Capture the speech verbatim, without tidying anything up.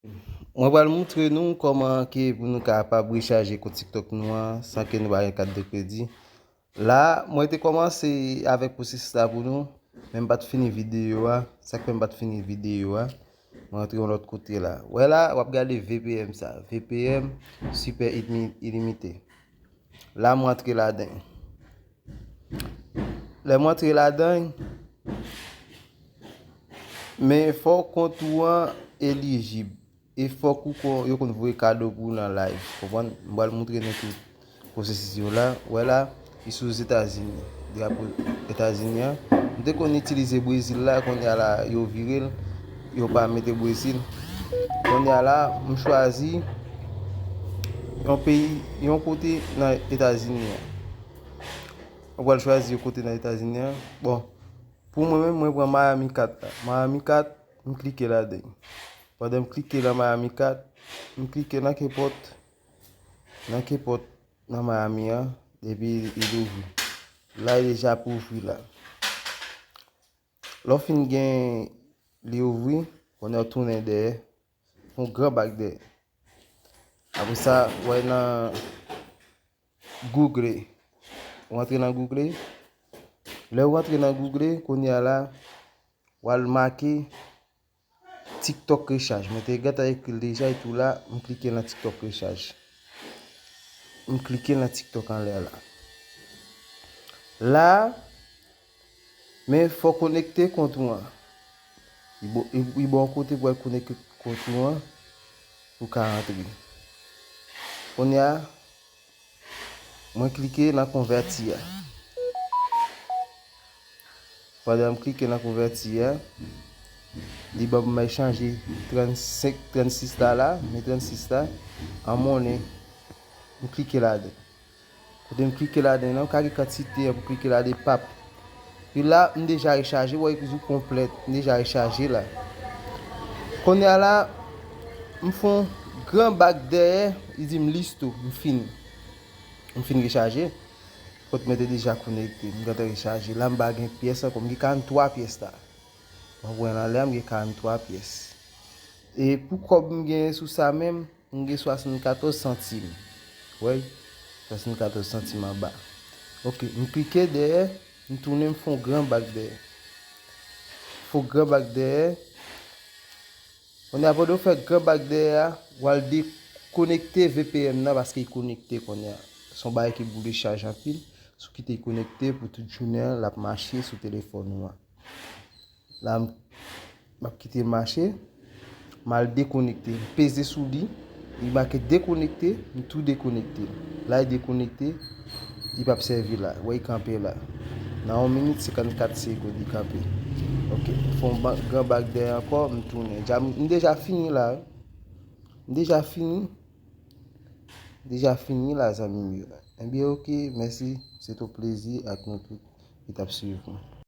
Mwen pral montre nou kòman ke pou nou kapab rechaje kont TikTok nou an san ke nou pa gen kat de kredi. La, mwen te kòmanse avèk pwosesis la pou nou, men m pa t fini videyo a. Sa k fè m pa t fini videyo a, mwen rantre yon lòt kote la. Wè la, w ap gade V P N sa. V P N Super Ilimi-, Illimité. La, mwen rantre ladan. Lè mwen rantre ladan, men fò kont ou an elijib. E fòk ou kon, yo konn voye kado pou ou nan live. Konprann? M pral montre nou tout pwosesis yo la. Wè la, li sou Etazini. Drapo Etazini an. M te konn itilize Brezil la, kounye a la, yo vire l, yo pa mete Brezil. Kounye a la, m chwazi yon peyi, yon kote nan Etazini an. Mwen pral chwazi yon kote nan Etazini an. Bon, pou mwen menm, mwen pran Miami kat la. Miami kat, m klike ladan. Pandan m klike nan Miami kat, m klike nan kenpòt, nan kenpòt nan Miami an, epi li ouvri. La, li deja ap ouvri la. Lè w fin gen li ouvri, kounye a w tounen dèyè, fè yon gran bak dèyè. Apre sa, w al nan Google. W antre nan Google. Lè w antre nan Google, kounye a la, w al make TikTok rechaj. Mwen te gentan ekri l deja etou la, m klike nan TikTok rechaj. M klike nan TikTok anlè la. La, men fò konekte kont ou an. Li bo-, li, li ba w kote pou w al konekte kont ou an pou w ka antre. Kounye a, mwen klike nan konvèti a. Pandan m klike nan konvèti a, li ban m bay chanje trannsenk, trannsis la la, men trannsis la, an monnen. M klike ladan. Kote m klike ladan nan, ou ka gen kantite an pou klike ladan pap. Epi la, m deja rechaje, wè ekri sou konplèt, m deja rechaje la. Kounye a la, m fè yon gran bak dèyè, li di m listo, m fini. M fin rechaje. Kot mwen te deja konekte, m gentan rechaje. La, m pa gen pyès ankò, m gen karant twa pyès la. Mwen pran anlè a, m gen karant twa pyès. E pou kòb m genyen sou sa menm, m gen swasannkatòz santim. Wè, swasannkatòz santim anba. Oke, m klike dèyè, m tounen, m fè yon gran bak dèyè. Fè yon gran bak dèyè. Kounye a, pandan w fè gran bak dèyè a, w al dekonekte V P N nan paske l konekte kounye a. Se yon bagay ki boule chaj anpil. Si w kite l konekte pou tout jounen an, l ap mache sou telefòn ou an. La, m, m ap kite l mache. M al dekonekte. M peze sou li. Li make dekonekte. M tou dekonekte. La, li dekonekte. Li p ap sèvi la. Wè, li kanpe la. Nan yon minit, senkannkat segonn, li kanpe. Oke. M fè yon ba-, gran bak dèyè ankò. M tounen. Dja, m deja fini la, wi. M deja fini. M deja fini la, zanmi m yo. Ebyen, oke. Mèsi. Se te yon plezi ak nou tout ki t ap swiv mwen.